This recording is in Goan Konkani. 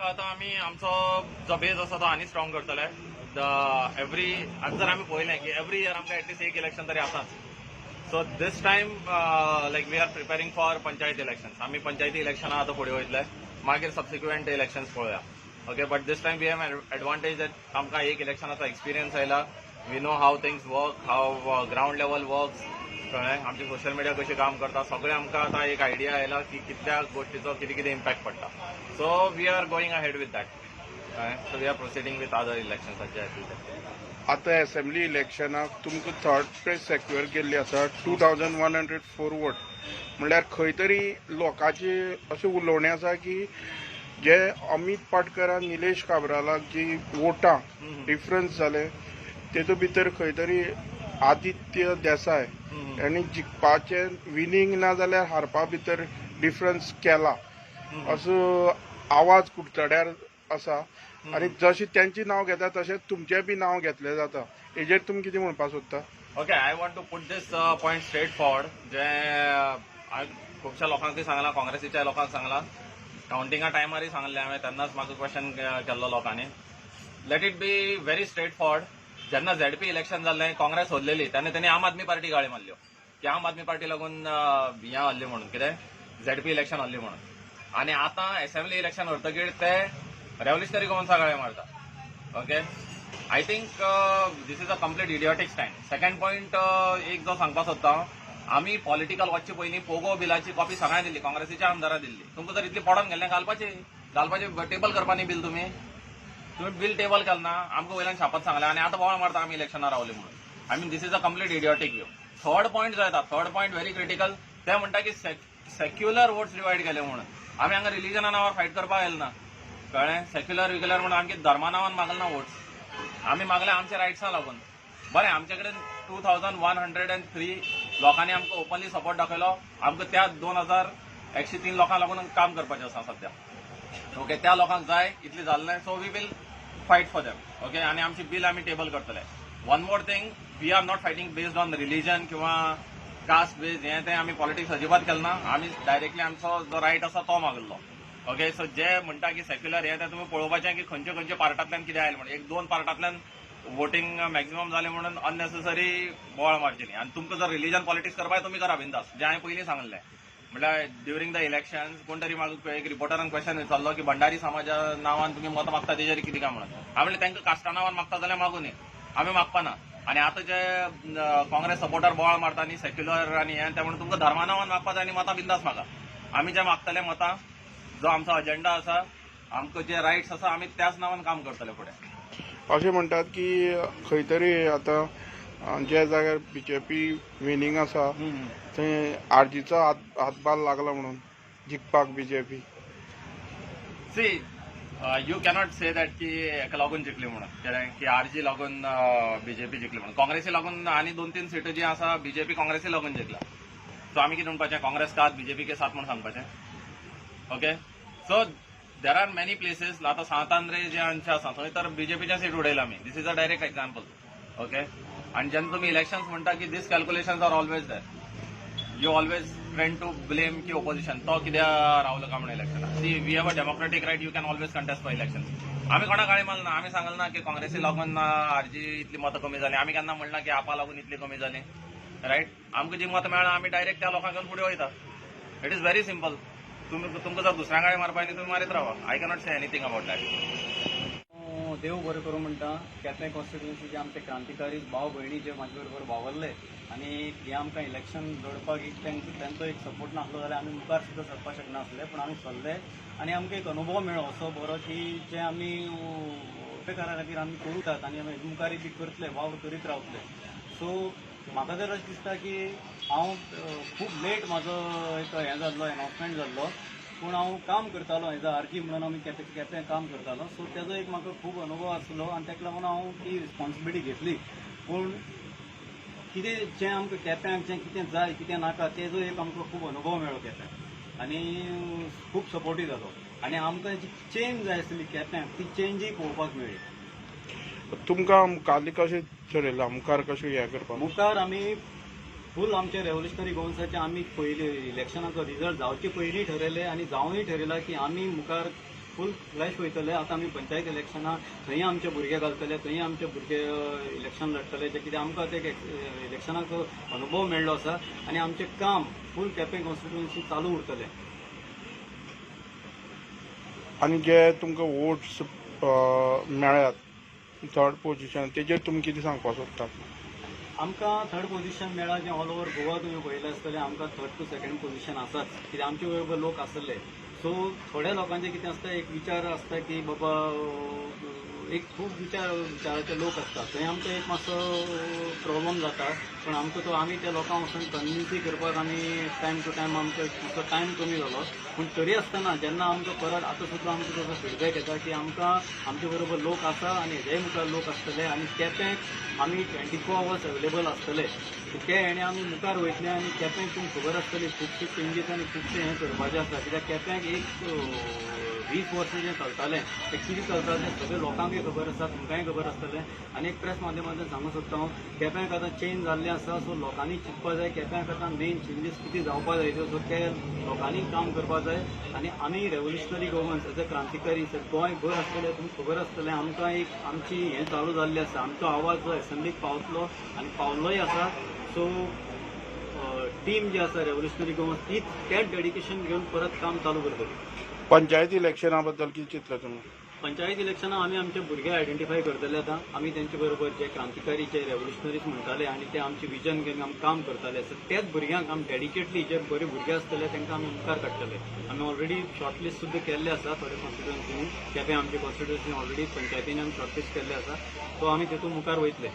आतां आमी आमचो जो बेज आसा तो आनी स्ट्रॉंग करतले. The every आतां जर आमी पळयलें की एवरी इयर आमकां एटलिस्ट एक इलेक्शन तरी आसाच. So this time, like, we are preparing for panchayat elections. आमी पंचायती इलेक्शनां आतां फुडें वयतले, मागीर सबसिक्वंट इलेक्शन्स पळोवया. Okay, but this time we have advantage that आमकां एक इलेक्शनाचो एक्सपिरियन्स आयला. We know how things work, how ground level works. कळ्ळें? आमची सोशल मिडिया कशी काम करता, सगळें आमकां आतां एक आयडिया आयला की कितल्या गोश्टीचो कितें कितें इम्पॅक्ट पडटा. So we are going ahead with that. कळ्ळें? So we are proceeding with other elections जे येतले ते. आतां असेंब्ली इलेक्शनाक तुमकां थर्ड प्लेस सेक्युअर केल्ली आसा, 2104 vote. म्हणल्यार खंय तरी लोकांची अशें उलोवणें आसा की जे अमीत पाटकर आनी निलेश काब्रालाक जी वोटां डिफरन्स जाले, तेतूंत भितर खंय तरी आदित्य देसाय आनी जिखपाचें विनींग ना जाल्यार हारपा भितर डिफरन्स केला असो आवाज कुडचड्यार आसा आनी जशें तेंचें नांव घेता तशें तुमचें बी नांव घेतलें जाता. हेजेर तुमी कितें म्हणपाक सोदता? Okay, I want to put this point straight forward. जे हांवें खुबश्या लोकांकूय सांगलां, काँग्रेसीच्या लोकांक सांगलां, कावंटिंगा टायमारय सांगलें हांवें, तेन्नाच म्हाका क्वेश्चन केल्लो लोकांनी. Let it be very straight forward. जेन्ना झेडपी इलेक्शन जाल्लें, काँग्रेस हरलेली, तेन्ना तेणी आम आदमी पार्टी गाळी मारल्यो की आम आदमी पार्टी लागून हें हरली म्हणून, कितें, झेडपी इलेक्शन हरली म्हणून. आनी आतां एसेंब्ली इलेक्शन हरतकीर ते रेव्होल्युशनरी गोवन्सा गाळी मारता. Okay, I think this is a complete idiotic stand. Second point एक जो सांगपाक सोदता हांव, आमी पॉलिटिकल वचचे पयलीं पोगो बिलाची कॉपी सगळ्यांक दिल्ली, काँग्रेसीच्या आमदारां दिल्ली. तुमकां जर इतली पडोन गेल्लें, घालपाची घालपाची टेबल करपा न्ही बील. तुमी तुमी बील टेबल केलें ना, आमकां वयल्यान शापत सांगलें आनी आतां बोवाळ मारता आमी इलेक्शनार रावले म्हणून. I mean, this is a complete idiotic view. Third point जो येता, थर्ड पॉयंट व्हेरी क्रिटिकल. ते म्हणटा की सेक्युलर वोट्स डिवायड केले म्हणून. आमी हांगा रिलिजना नांवार फायट करपाक आयले ना. कळ्ळें? सेक्युलर विक्युलर म्हणून आमगे धर्मा नांवान मागले ना वोट्स. आमी मागले आमच्या रायट्सां लागून. बरें, आमचे कडेन 2103 लोकांनी आमकां ओपनली सपोर्ट दाखयलो. आमकां त्या 2103 लोकांक लागून काम करपाचें आसा सध्या. ओके, त्या लोकांक जाय इतली जाल्लें, so we will fight for them. Okay, आनी आमची बील आमी टेबल करतले. One more thing, we are not fighting based on religion किंवा कास्ट बेज. हें तें आमी पॉलिटिक्स अजिबात केलें ना. आमी डायरेक्टली आमचो जो रायट आसा तो मागल्लो. ओके, सो जे म्हणटा की सेक्युलर हें तें, तुमी पळोवपाचें की खंयच्या खंयच्या पार्टांतल्यान कितें आयलें म्हणून. एक दोन पार्टांतल्यान वोटींग मॅक्झिमम जालें म्हणून अननेसेसरी बोवाळ मारची न्ही. आनी तुमकां जर रिलिजन पॉलिटिक्स करपाक, तुमी करा बिंदास. जें हांवें पयलीं सांगलें, म्हळ्यार ड्युरींग the election कोण तरी म्हाका एक रिपोर्टरान क्वेश्चन विचारलो की भंडारी समाजा नांवान तुमी मतां मागता, तेजेर कितें काय म्हणून. हांवें म्हणलें, तांकां कास्टा नांवान मागता जाल्यार मागूं न्ही, आमी मागपाना. आनी आतां जे काँग्रेस सपोर्टर बोवाळ मारता न्ही, सेक्युलर आनी हें तें म्हणून, तुमकां धर्मा नांवान मागपा जाय आनी मतां बिंदास मागा. आमी जे मागतले मतां, जो आमचो अजेंडा आसा, आमकां जे रायट्स आसा, आमी त्याच नांवान काम करतले फुडें. अशें म्हणटात की खंय तरी आतां ज्या जाग्यार बीजेपी विनींग आसा, थंय आरजीचो हात हातभार लागला म्हणून जिखपाक BJP. C, you cannot say that की हेका लागून जिखली म्हणून, कितें की आरजी लागून बीजेपी जिखली म्हणून. काँग्रेसी लागून आनी दोन तीन सिटो जी आसा, बीजेपी काँग्रेसी लागून जिखला. सो आमी कितें म्हणपाचें? काँग्रेस का बीजेपी के साथ म्हणून सांगपाचें? Okay, so there are many places. आतां सांत आंद्रे जे आमचे आसा, थंय तर बीजेपीच्या सीट उडयला आमी. This is a direct example. Okay, आनी जेन्ना तुमी इलेक्शन्स म्हणटा की these calculations are always there. You always tend to blame की ओपोजिशन तो कित्याक रावलो काय म्हणून इलेक्शनाक. See, we have a democratic right. You can always contest for election. आमी कोणाक गाळी मारना. आमी सांगलें ना की काँग्रेसी लागून आरजी इतली मतां कमी जाली. आमी केन्ना म्हणना की आपा लागून इतली कमी जाली. रायट, आमकां जी मतां मेळ्ळा, आमी डायरेक्ट त्या लोकांक घेवन फुडें वयता. It is very simple. तुमी तुमकां जर दुसऱ्या गाळी मारपा न्ही, तुमी मारीत रावा. I cannot say anything about that. देव बरें करूं म्हणटा केपें कॉन्स्टिट्युन्सीचे आमचे क्रांतिकारी भाव भयणी जे म्हाजे बरोबर वावरले आनी हे आमकां इलेक्शन लढपाक एक तेंचो एक सपोर्ट नासलो जाल्यार आमी मुखार सुद्दां सरपाक शकनासले. पूण आमी सरले आनी आमकां एक अनुभव मेळ्ळो असो बरो की जे आमी गोंयकारां खातीर आमी करुतात आनी आमी मुखारय बी करतले, वावर करीत रावतले. सो म्हाका जर अशें दिसता की हांव खूब लेट म्हाजो एक हें जाल्लो, एनावन्समेंट जाल्लो, पूण हांव काम करतालो एज अ आरजी म्हणून. आमी केपें केपें काम करतालो. सो तेजो एक म्हाका खूब अनुभव आसलो आनी ताका लागून हांव ती रिस्पॉन्सिबिलिटी घेतली. पूण कितें जें आमकां केप्यांक जें कितें जाय, कितें नाका, तेजो एक आमकां खूब अनुभव मेळ्ळो केप्यांक आनी खूब सपोर्टूय जालो आनी आमकां जी चेंज जाय आसली केप्यांक, ती चेंजूय पळोवपाक मेळ्ळी. तुमकां मुखारली कशें ठरयलां, मुखार कशें हें करपाक? मुखार आमी फूल आमचे रेव्होल्युशनरी गोवन्साचे आमी पयली इलेक्शनाचो रिजल्ट जावचे पयलीं ठरयलें आनी जावनूय ठरयलां की आमी मुखार फूल फ्लॅश वयतले. आतां आमी पंचायत इलेक्शनां थंय आमचे भुरगे घालतले, थंय आमचे भुरगे इलेक्शन लढतले, जे कितें आमकां ते इलेक्शनाचो अनुभव मेळ्ळो आसा आनी आमचें काम फूल केपें कॉन्स्टिट्युएन्सी चालू उरतलें. आनी जे तुमकां वोट्स मेळ्ळ्यात थर्ड पोझिशन, तेजेर तुमी कितें सांगपाक सोदतात? आमकां थर्ड पोझिशन मेळ्ळा जें ऑल ओवर गोवा तुमी पळयलें आसतलें, आमकां थर्ड टू सेकंड पोझिशन आसाच, कित्याक आमचे बरोबर लोक आसले. सो थोड्या लोकांचे कितें आसता, एक विचार आसता की बाबा एक खूब विचाराचे लोक आसता, थंय आमकां एक मातसो प्रॉब्लम जाता. पूण आमकां तो आमी त्या लोकांक वचून कन्विन्सूय करपाक आमी टायम टू टायम आमकां मातसो टायम कमी जालो. पूण तरी आसतना जेन्ना आमकां परत आतां सुद्दां आमकां तसो फिडबॅक येता की आमकां आमचे बरोबर लोक आसा आनी हेज्याय मुखार लोक आसतले आनी केपेंक आमी 24 आवर्स अवेलेबल आसतले. ते हेणे आमी मुखार वयतले आनी केपेंक तुमकां खबर आसतली खुबशे चेंजीस आनी खुबशे हें करपाचें आसा, कित्याक केपेंक एक 20 वर्सां जें चलतालें तें कितें चलता तें सगळें लोकांकय खबर आसा, तुमकांय खबर आसतलें. आनी एक प्रेस माध्यमांतल्यान सांगूंक सोदता हांव, केपेंक आतां चेंज जाल्लें आसा. सो लोकांनी चिंतपा जाय केपेंक आतां मेन चेंजीस कितें जावपा जाय त्यो, सो ते लोकांनी काम करपा जाय. आनी आमी रेवोल्युशनरी गोवन्स एज अ क्रांतिकारी गोंयभर आसतलें, तुमकां खबर आसतलें आमकां एक आमची हें चालू जाल्लें आसा, आमचो आवाज जो एसेंब्लीक पावतलो आनी पावलोय आसा. सो टीम जी आसा रेवोल्युशनरी गोवन्स तीच तेच डेडिकेशन घेवन परत काम चालू करतली. पंचायत इलेक्शना बद्दल कितें चिंतलें तुमी? पंचायत इलेक्शनां आमी आमचे भुरगे आयडेंटिफाय करतले. आतां आमी तेंचे बरोबर जे क्रांतिकारी जे रेवोल्युशनरीज म्हणटाले आनी ते आमचे विजन घेवन आमी काम करताले, सो तेच भुरग्यांक आमी डेडिकेटली जे बरे भुरगे आसतले तांकां आमी मुखार काडटले. आमी ऑलरेडी शॉर्टलिस्ट सुद्दां केल्ले आसा थोडे कॉन्स्टिट्युएन्सीनी, केपें आमचे कॉन्स्टिट्युएन्सी ऑलरेडी पंचायतीनी आमी शॉर्टलिस्ट केल्ले आसा, सो आमी तितून मुखार वयतले.